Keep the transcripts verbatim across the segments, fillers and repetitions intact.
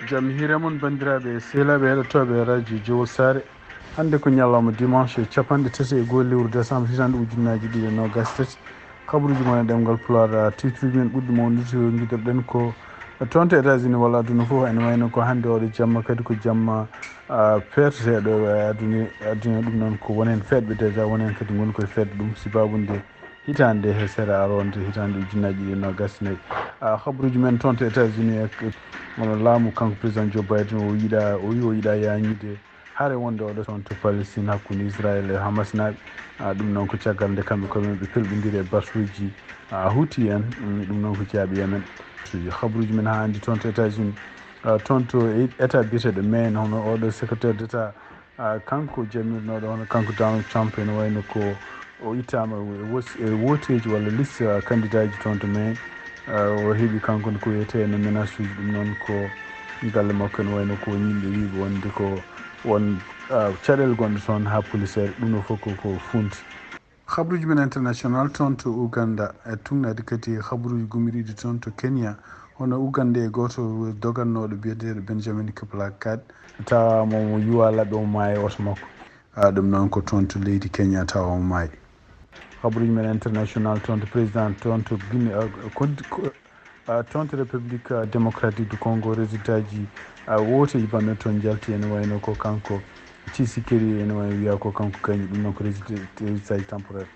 Jam hiire mon, banndiraaɓe e sehilaaɓe heɗotooɓe radio Jowol Saare. Hannde ko ñalawma dimanche, capanɗe tati e goho lewru décembre, hitande ujunnaaji ɗiɗi e noogas e tati. Kabaruuji mon e ɗemngal Pulaar, ah, titruuji men ɓurɗi mawnude, ko ngiɗirɗen ko toon to États-Unis walla aduna fof, ene wayno ko hannde oɗo jamma kadi ko jamma, ah, peerteteeɗo e aduna, aduna ɗum noon ko won heen feetɓe déjà, won heen kadi ngoni koye feetde ɗum, sibaabu nde hitaande he sera aroonde, hitaande ujunnaaji ɗiɗi e noogas e nayi. Ah, kabaruuji men toon to États-Unis, e hono laamu kanko président Joe Biden, o yiɗa, o wi o yiɗa yaañude hare wonde oɗo toon to Palestine hakkunde Israël e Hamasnaaɓe. Ah, ɗum noon ko caggal nde kamɓe koye mumen ɓe pelɓindiri e batuuji, ah, Houthi en, mm, ɗum noon ko jeyaaɓe Yemen. Kabaruuji men haa hannde toon to États-Unis, ah, toon to e-, État biyeteeɗo Maine, hono oɗo secrétaire d'État, ah, kanko jamirnooɗo hono kanko Donald Trump, ene wayno ko o ittaama e wos-, e wooteeji walla liste, ah, kandidaaji toon to Maine. Ah, o heɓi kanko ne ko wiyetee no menace uji, ɗum noon ko galle makko ene wayno ko won yimɓe wiiɓe wonde ko won, ah, caɗeele gonɗe toon haa poliseere, ɗum ɗo fof ko, ko funti. Kabaruuji men international toon to Uganda, e tuugnaade kadi kabaruuji gummidiiɗi toon to Kenya, hono Uganda e gooto dogannooɗo biyeteeɗo Benjamin Kiplagat, tawa mo, mo yuwa laɓɓe, o maaya e oto makko. Ah, ɗum noon ko toon to leydi Kenya tawa o maayi. Kabaruuji men international toon to président toon to Guinée, ah, ko, ko, ah, toon to République, ah, Démocratique du Congo, résultat ji, ah, wooteeji banno toon njalti, ene wayno ko kanko Tshisekedi, ene wayno wiya ko kanko gañi, ɗum noon ko résultat, résultat ji temporaire.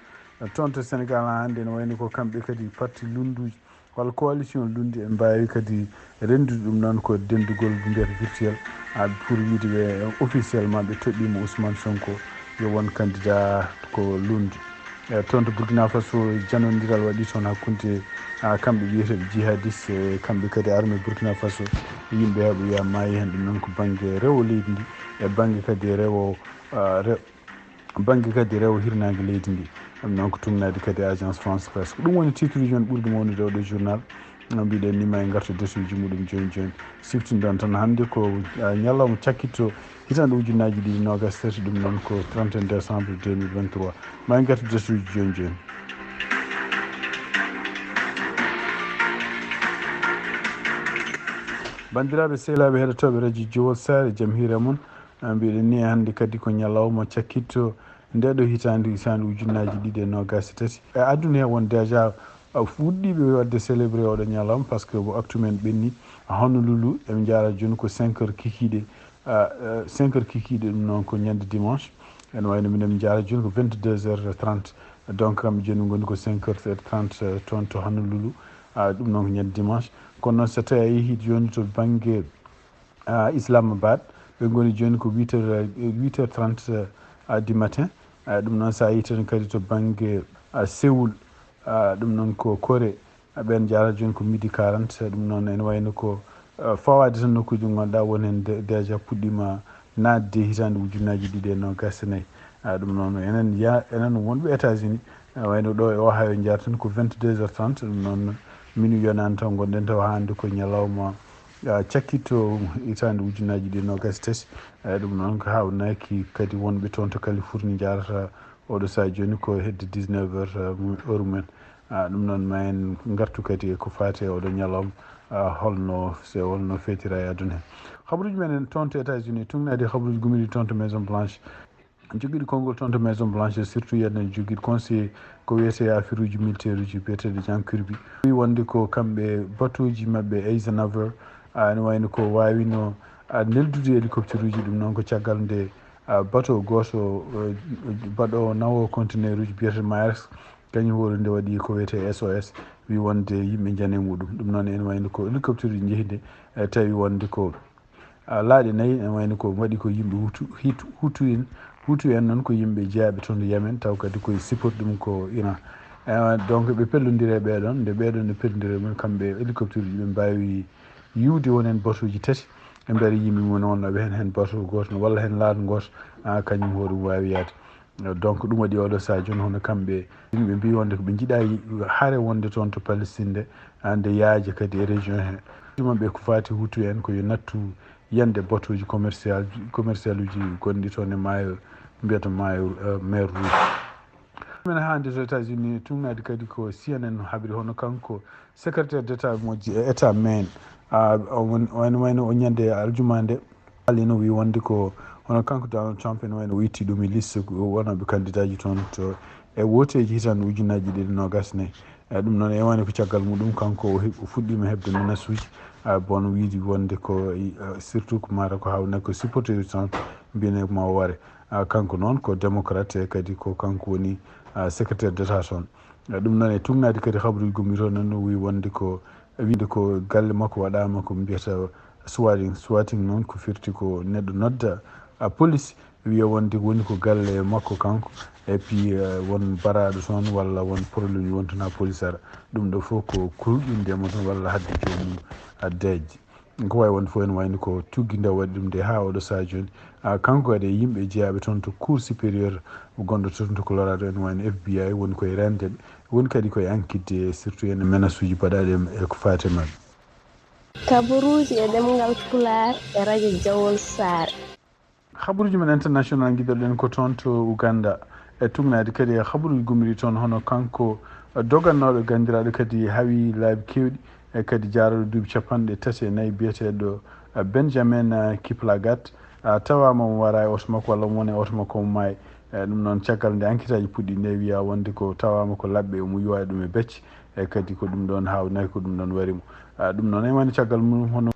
Ah, toon to Sénégal haa hannde ene wayno ko kamɓe kadi parti lunnduuji walla coalition lunndu en mbaawi kadi renndude ɗum noon ko denndugol mbiyata virtuel, ah, pour wiide ɓe officiellement ɓe toɗɗiima Ousmane Sonko yo won candidat ko lunndu. E toon to Burkina Faso, janondiral waɗi toon hakkunde, ah, kamɓe wiyeteeɓe jihadiste e kamɓe kadi armée Burkina Faso. Yimɓe heɓe wiya maayi heen, ɗum noon ko bannge rewo leydi ndi e bannge kadi rewo, ah, re-, bannge kadi rewo hirnaange leydi ndi. Ɗum noon ko tuugnaade kadi Agence France Presse. Ko ɗum woni titre uji men ɓurɗi mawnude oɗo journal. No mbiɗen ni, ma en ngartu desuuji muɗum jooni jooni. Siftinɗon tan hannde ko, ah, ñalawma cakkitto hitaande ujunnaaji ɗiɗi noogas e tati, ɗum noon ko trente et un décembre deux mille vingt-trois. Ma en ngartu desuuji jooni jooni. Banndiraaɓe sehilaaɓe heɗotooɓe radio Jowol Saare, jam hiire mon. Ah, mbiɗen ni hannde kadi ko ñalawma cakkitto nde ɗo hitaande, hitaande ujunnaaji ɗiɗi e noogas e tati. E aduna he won déjà, ah, fuɗɗiiɓe waɗde célébré oɗo ñalawma, parce que ko actu men ɓenni. Honolulu, eɓe njaara jooni ko cinq heures kikiiɗe, ah, ah, cinq heures kikiiɗe, ɗum noon ko ñande dimanche. Ene wayno minen min njaara jooni ko vingt-deux heures trente. Donc kamɓe jooni ngoni ko cinq heures trente, eh, toon to Honolulu. Ah, ɗum noon ko ñande dimanche. Kono noon so tawi a yehii jooni to bannge, ah, Islamabad, ɓe ngoni jooni ko huit heures, eh, huit heures trente, ah, du matin. Ah, ɗum noon so a yehii tan kadi to bannge, ah, Séoul, ah, ɗum noon ko Corée, ah, ɓeen njaara jooni ko midi quarante. Ɗum noon ene wayno ko, ah, fawaade tan nokkuuji ɗi ngannduɗaa won heen de-, déjà puɗɗiima naatde hitaande ujunnaaji ɗiɗi e noogas e nayi. Ah, ɗum noon enen ya-, enen wonɓe États-Unis, ah, wayno ɗo e Ohio njaarten ko vingt-deux heures trente, ɗum noon minuit yonaani taw ngonɗen taw hannde ko ñalawma, ah, cakkitto hitaande ujunnaaji ɗiɗi e noogas e tati. Eh, ɗum noon ko haawnaaki kadi wonɓe toon to Californie njaarata oɗo sahaa jooni ko hedde dix-neuf heures, eh, mu-, heure mumen. Ah, ɗum noon ma en ngartu kadi e ko faati e oɗo ñalawma, ah, holno se, holno feetira e aduna he. Habaruuji men en toon to États-Unis, tuugnaade habaruuji gummiiɗi toon to Maison Blanche. Jogiiɗo konngol toon to Maison Blanche, surtout yen jogiiɗo conseiller ko wiyetee affaire uji militaire uji biyeteeɗo John Kirby. Wi wonde ko kamɓe batuuji maɓɓe Eisenhower, ah, ene wayno ko waawino, ah, neldude hélicoptère uji, ɗum noon ko caggal nde, ah, bateau gooto, eh, baɗoowo nawo conteneur uji biyeteeɗo Maersk, kañum hoore nde waɗi ko wiyetee S O S, wi wonde yimɓe njana e muɗum. Ɗum noon ene wayno ko hélicoptère uji njehi nde, eh, tawi wonde ko ah, laaɗe nayi, ene wayno ko waɗi ko yimɓe Hutu, Hitu-, Hutu en. Hutu en noon ko yimɓe jeyaaɓe toon to Yemen, taw kadi koye support ɗum ko Iran. Eh, donc ɓe pellondiri e ɓeeɗon, nde ɓeeɗon ne pellondiri e mum, kamɓe hélicoptère ji ɓe mbaawi yiwde won heen batuuji tati, ɓe mbaɗi yimɓe mum wonnooɓe heen, heen bateau gooto walla heen laaɗe gooto, ah, kañum hoore mum waawi yahde. Donc ɗum waɗi oɗo sahaa jooni hono kamɓe, yimɓe mbii wonde ko ɓe njiɗaa hare wonde toon to Palestine nde, ah, nde yaaja kadi e région he. Ɗum ɓe ko faati Hutu en ko yo nattu yande batuuji commercial, commercial uji gonɗi toon e maayo, mbiyata maayo, eh, mer Rouge. Men hannde to États-Unis, tuugnaade kadi ko C N N habri hono kanko secrétaire d'État mo ji-, État Maine, A, o won-, wayno, wayno o ñande aljuma nde, haalino wi wonde ko hono kanko Donald Trump en wayno o itti ɗum e liste wonooɓe kandidaaji toon to e wooteeji hitaande ujunnaji ɗiɗi noogas nayi. E ɗum noon, e wayno ko caggal muɗum kanko o he-, o fuɗɗiima heɓde menasuuji, a, bon wiide wonde ko, e, surtout ko mata ko haawnaa ko supporteruuji Trump mbiyene ma o ware. A, kanko noon ko démocrate, e kadi ko kanko woni, a, secrétaire d'État toon. A, ɗum noon e tugnaade kadi habaruuji gomɗi toon noon, o wi wonde ko, wiide ko galle makko waɗaama ko mbiyata swatting. Swatting noon ko firti ko neɗɗo nodda, a, police, wiya wonde woni ko galle makko kanko, et puis, a, won baraaɗo toon walla won problème won toon haa police ara. Ɗum ɗo fof ko kulɗinde mo toon walla haɗde joomum, a, deeƴde. Ko wayi wonde fof ene wayno ko tuggi nde o waɗi ɗum nde haa oɗo sahaa jooni. A, kanko kadi e yimɓe jeyaaɓe toon to Cour supérieure gonɗo toon to Colorado, ene wayno F B I woni koye reende ɓe, woni kadi koye enquête, surtout ene menasuuji baɗaaɗi e, e ko faati e maɓɓe. Kabaruuji e ɗemngal Pulaar e radio Jawol Saare. Habaruuji men international ngiɗoɗen ko toon to Uganda. E tugnaade kadi e habaruuji gomɗi toon hono kanko dogannooɗo ganndiraaɗo kadi haawi laabi keewɗi, e kadi jaarooɗo duuɓi capanɗe tati e nayi biyeteeɗo, a, Benjamin, a, Kiplagat, a, tawaama mo wara e oto makko walla mo woni e oto makko mo maayi. E ɗum noon caggal nde enquêteaji puɗɗi nde wiya wonde ko tawaama ko laɓɓe omo yuwa e ɗum e becce, e kadi ko ɗum ɗoon haawnaki ko ɗum ɗoon wari mo. A, ɗum noon e wayno caggal mum hono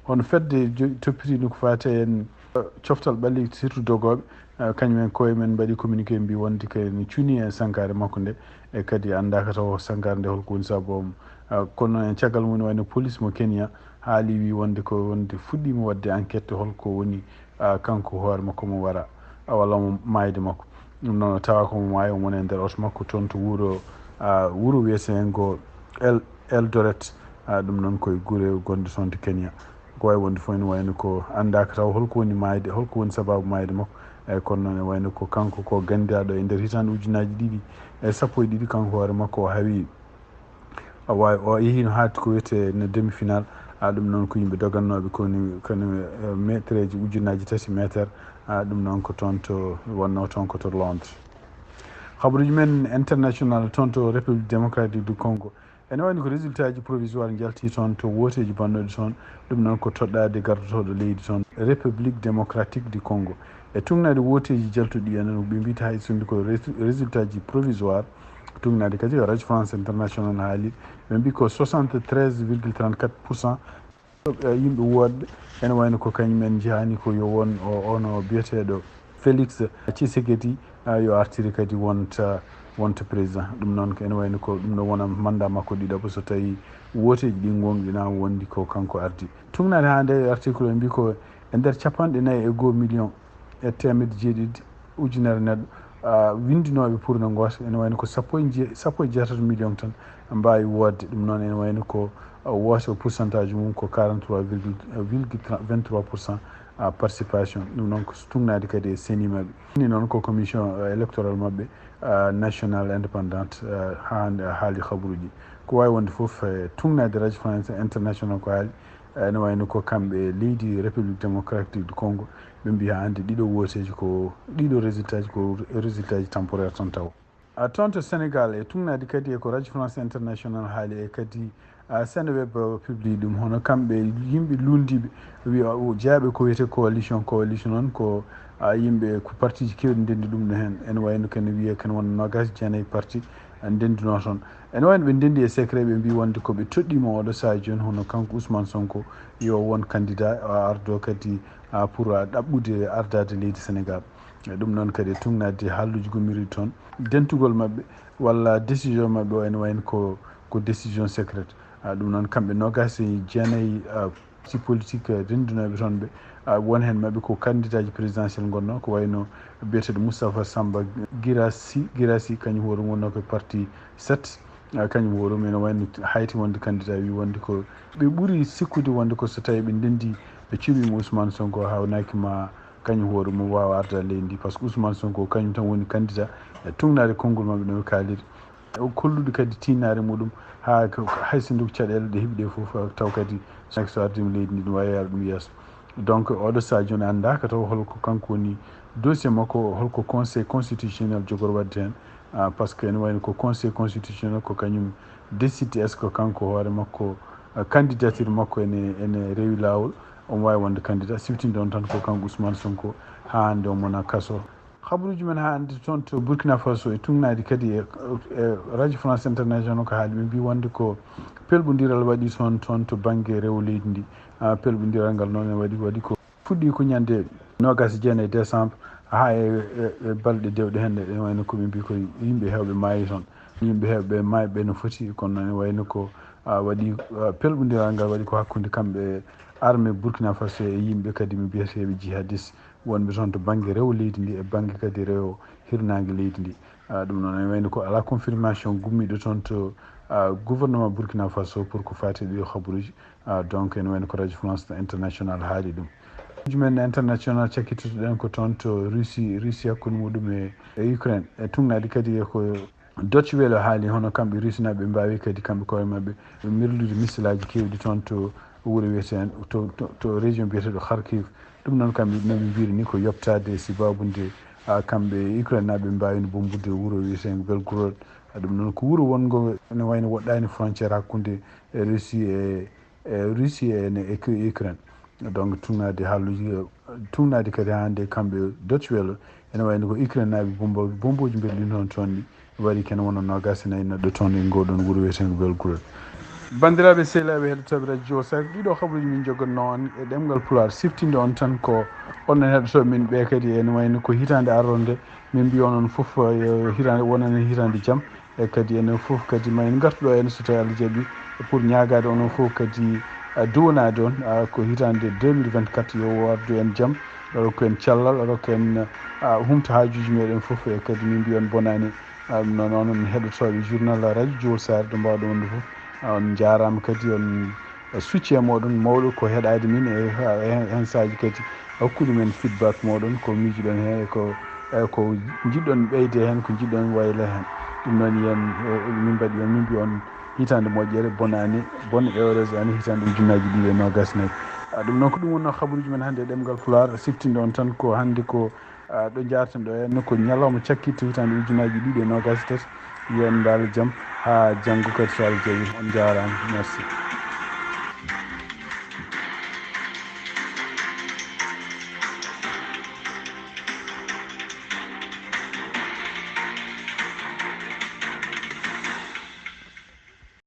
Hono fedde jo-, toppitiinde ko faati heen, eh, coftal ɓalli, surtout dogooɓe, eh, kañum en koye men mbaɗi communiqué mbi wonde ko ene cuni e sankaare makko nde, e kadi anndaaka taw sankaare nde holko woni sababu mum. Eh, kono en caggal mum wayno police mo Kenya haali wi wonde ko wonde fuɗɗiima waɗde enquête holko woni, eh, kanko hoore makko mo wara, eh, walla mo maayde makko. Ɗum noon o tawa ko mo maayi, o woni e nder oto makko toon to wuro, ah, wuro wiyeteengo El-, Eldoret. Ah, ɗum noon koye gure gonɗe toon to Kenya. Ko wayi wonde fof ene wayno ko anndaaka taw holko woni maayde, holko woni sababu maayde makko. Eeyi, kono noon ene wayno ko kanko ko ganndiraaɗo e nder hitaande ujunnaaji ɗiɗi e sappo e ɗiɗi, kanko hoore makko o haawi, o waawi, o yehiino haa ko wiyetee no demi-finale. A, ɗum noon ko yimɓe dogannooɓe ko ni, ko ni, eh, meetereeji ujunnaaji tati meeter. A, ɗum noon ko toon to, wonnoo toon ko to Londres. Habaruuji men international toon to République Démocratique du Congo. Ene wayno ko résultat ji provisoire njalti toon to wooteeji bannooɗi toon. Ɗum noon ko toɗɗaade gardotooɗo leydi toon, République Démocratique du Congo. E tugnaade wooteeji jaltuɗi en, ɓe mbiyta hay so ko résu-, résultat ji provisoire, tugnaade kadi ko Radio France International haali, ɓe mbi ko soixante-treize virgule trente-quatre pour cent, eh, yimɓe woodɓe ene wayno ko kañum en njihaani ko yo won o, ono biyeteeɗo Félix Tshisekedi, ah, yo artiri kadi wonta, wonta président. Ɗum noon ko ene wayno ko ɗum ɗo wona mandat makko ɗiɗaɓo so tawi wooteeji ɗi ngoongɗinaama wondi ko kanko ardi. Tugnaade haa nde article o mbi ko e nder capanɗe nayi e goo million e teemedde jeeɗiɗi ujunere neɗɗo, ah, winndinooɓe pour no ngoota, ene wayno ko sappo e je-, sappo e jeetati million tan mbaawi woodde. Ɗum noon ene wayno ko, ah, woote o pourcentage mum ko quarante-trois virgule vingt-trois pour cent, ah, participation. Ɗum noon ko tugnaade kadi e seni maɓɓe. Ni noon ko commission, ah, électorale maɓɓe, ah, nationale indépendante, ah, haa nde haali habaruuji. Ko waawi wonde fof, eh, tugnaade Radio France International ko haali, eh, ene wayno ko kamɓe leydi République Démocratique du Congo, ɓe mbiya hannde ɗiɗo wooteeji ko, ɗiɗo résultat ji ko résultat ji temporaire tan taw. A, toon to Sénégal e tugnaade kadi e ko Radio France International haali e kadi, a, Seneweb, a, publie ɗum, hono kamɓe yimɓe luulndiiɓe, wiya o jeyaaɓe ko wiyetee coalition, coalition noon ko, a, yimɓe ko parti ji keewɗi ndenndi ɗum ɗo heen. Ene wayno kene wiya kene wona noogaas e jeenayi parti, a, ndenndunoo toon. Ene wayno ɓe ndenndi e secret, ɓe mbi wonde ko ɓe toɗɗiima oɗo sahaa jooni, hono kanko Ousmane Sonko, yo won candidat, a, ardo kadi, a, pour, a, ɗaɓɓude ardaade leydi Sénégal. E ɗum noon kadi e tugnaade haalluuji gomɗiiɗi toon, dentugol maɓɓe walla décision maɓɓe o ene wayno ko, ko décision secrète. A, ɗum noon kamɓe noogaas e jeenayi, a, parti politique, a, renndinooɓe toon ɓe, a, won heen maɓɓe ko candidat ji présidentiel ngonnoo, ko wayno biyeteeɗo Moustapha Samba Guirassy, Guirassy kañum hoore mum wonnoo ko parti sept, a, kañum hoore mum ene wayno hayti wonde candidat, wi wonde ko ɓe ɓuri sikkude wonde ko so tawii ɓe ndenndi ɓe cuɓiima Ousmane Sonko haawnaaki ma kañum hoore mum waawa arde e leydi ndi, par ce que Ousmane Sonko kañum tan woni candidat e tugnaade konngol maɓɓe no ɓe kaaliri. O kollude kadi tiinnaare muɗum haa ko, hay so ndu caɗeele ɗe heɓi ɗe fof, taw kadi so ardiima leydi ndi, ɗum waawi yaara ɗum yeeso. Donc, oɗo sahaa jooni anndaaka taw holko kanko woni dossier makko, holko Conseil constitutionnel jogori waɗde heen, ah, par ce que ene wayno ko Conseil constitutionnel ko kañum décide est-ce que kanko hoore makko Candidature makko ene ene rewi laawol, omo waawi wonde candidat, siftinde on tan ko kanko Ousmane Sonko, haa hannde omo wona kaso. Habaruuji men haa hannde toon to Burkina Faso e tugnaade kadi e e Radio France International ko haali, ɓe mbii wonde ko pelɓondiral waɗi toon toon to bannge rewo leydi ndi. Ah, pelɓondiral ngal noon ne waɗi waɗi ko fuɗɗii ko ñande noogaas e jeenayi décembre haa e e- e balɗe dewɗe hannde, ɗe wayno ko ɓe mbii ko yimɓe heewɓe maayi toon. Yimɓe heewɓe maayɓe no foti, kono noon ne wayno ko ah, waɗi ah, pelɓondiral ngal waɗi ko hakkunde kamɓe armée Burkina Faso e yimɓe kadi ɓe mbiyeteeɓe jihadiste wonɓe toon to bannge rewo leydi ndi e bannge kadi rewo hirnaange leydi ndi. Ah, ɗum noon ene wayno ko alaa confirmation gummiiɗo toon to ah, gouvernement Burkina Faso pour ko faati ɗiɗo habaruuji. Ah, donc ene wayno ko Radio France International haali ɗum. Habaruuji men international cakkitotoɗen ko toon to Russie, Russie hakkunde muɗum e e Ukraine. E tugnaade kadi e ko Deutsche Welle haali, hono kamɓe Rusinaaɓe mbaawi kadi kamɓe koye maɓɓe merlude missilaaji keewɗi toon to wuro wiyeten to to, to région biyeteeɗo Kharkiv. Ɗum noon kamɓe noɓe mbiiri ni ko yoptaade sibaabu nde ah, kamɓe Ukrainenaaɓe mbaawino bombugol wuro wiyeteengo Belgorod. Ah, ɗum noon ko wuro wonngo ene wayno woɗɗaani frontière hakkunde Russie e e Russie e e Ukraine. Donc tugnaade haaluuji tugnaade kadi hannde kamɓe Deutsche Welle ene wayno ko Ukrainenaaɓe bombo bombooji mberlino toon toon ɗi waɗi kene wona noogaas e nayi neɗɗo toon e ngoo ɗoon wuro wiyeteengo Belgorod. Banndiraaɓe sehilaaɓe heɗotooɓe radio Sac, ɗiɗo habaruuji min njogannoo on e ɗemngal Pulaar, siftinde on tan ko onon heɗotooɓe min ɓe kadi ene wayno ko hitaande arronde min mbiya onon fof eh, hitaande wonana hitaande jam. E kadi enen fof kadi ma en ngartu ɗo en so tawi Allah jaɓi pour ñaagaade onon fof kadi ah, duwanaade on ah, ko hitaande deux mille vingt-quatre yo wardu en jam, rokku en cellal, rokku en ah, humta haajuuji meɗen fof. E kadi min mbiya on bonaani ah, ɗum noon onon heɗotooɓe journal radio Jool Saare ɗo mbaawɗon wonde fof. Ah, on njaaraama kadi on succi e mooɗon mawɗo ko heɗaade min e ha- e heen saaji kadi. Hokkude men feedback mooɗon ko miijuɗon heen e ko e ko njiɗɗon ɓeyde heen, ko njiɗɗon wayla heen. Ɗum noon yen eh, min mbaɗi on min mbi on hitaande moƴƴere bonaani, bonne et heureuse année hitaande ujunnaaji ɗiɗi e noogaas e nayi. Ah, ɗum noon ko ɗum wonnoo habaruuji men hannde e ɗemngal Pulaar, siftinde on tan ko hannde ko ah, ɗo njaarten ɗo heen ko ñalawma cakkitto hitaande ujunnaaji ɗiɗi e noogaas e tati. Yo en mbaal jam haa janngo kadi so Allah jaɓi. On njaaraama, merci.